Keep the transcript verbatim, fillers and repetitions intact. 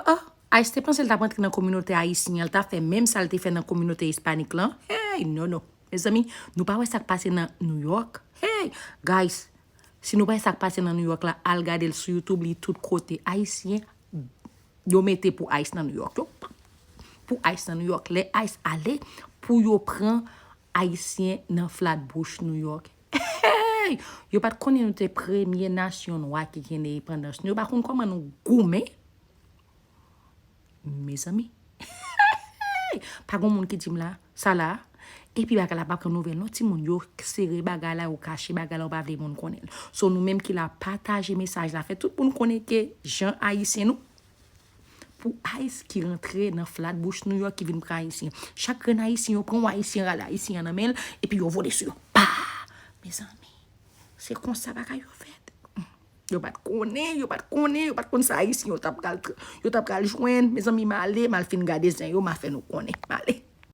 Oh, ICE te panse l t ap antre nan kominote ayisyen an, l t ap fè menm sa l te fè nan kominote ispanik lan. Hey, non, non. Mezanmi, nou pa wè sa k pase nan New York? Hey, guys, si nou pa wè sa k pase nan New York la, al gade l sou YouTube, li tout kote. Ayisyen, yo mete pou ICE nan New York. Yo, pou ICE nan New York. Lè ICE ale, pou yo pran ayisyen nan Flatbush, New York. Hey! Yo pa t konnen nou te premye nasyon nwa ki gen endepandans nou. Yo pa konn kòman nou goumen. Mezanmi. Pa gen moun ki di m la, sa la. Epi bagay la pa pran nouvèl non, timoun, yo sere bagay la, yo kache bagay la, yo pa vle moun konnen l. So, nou menm ki la, pataje mesaj la, fè tout moun konnen ke jan ayisyen nou, pou ICE ki rantre nan Flatbush, New York, ki vin pran ayisyen. Chak grenn ayisyen yo pran yon ayisyen, rale ayisyen an nan men l, epi yo vole sou yo. Pa! Mezanmi, se konsa bagay yo fèt. Yo pa t konnen, yo pa t konnen, yo pa t konn sa ayisyen yo t ap pral tra-, yo t ap pral jwenn. Mezanmi, m ale, m al fin gade zen yo, m a fè nou konnen. M ale.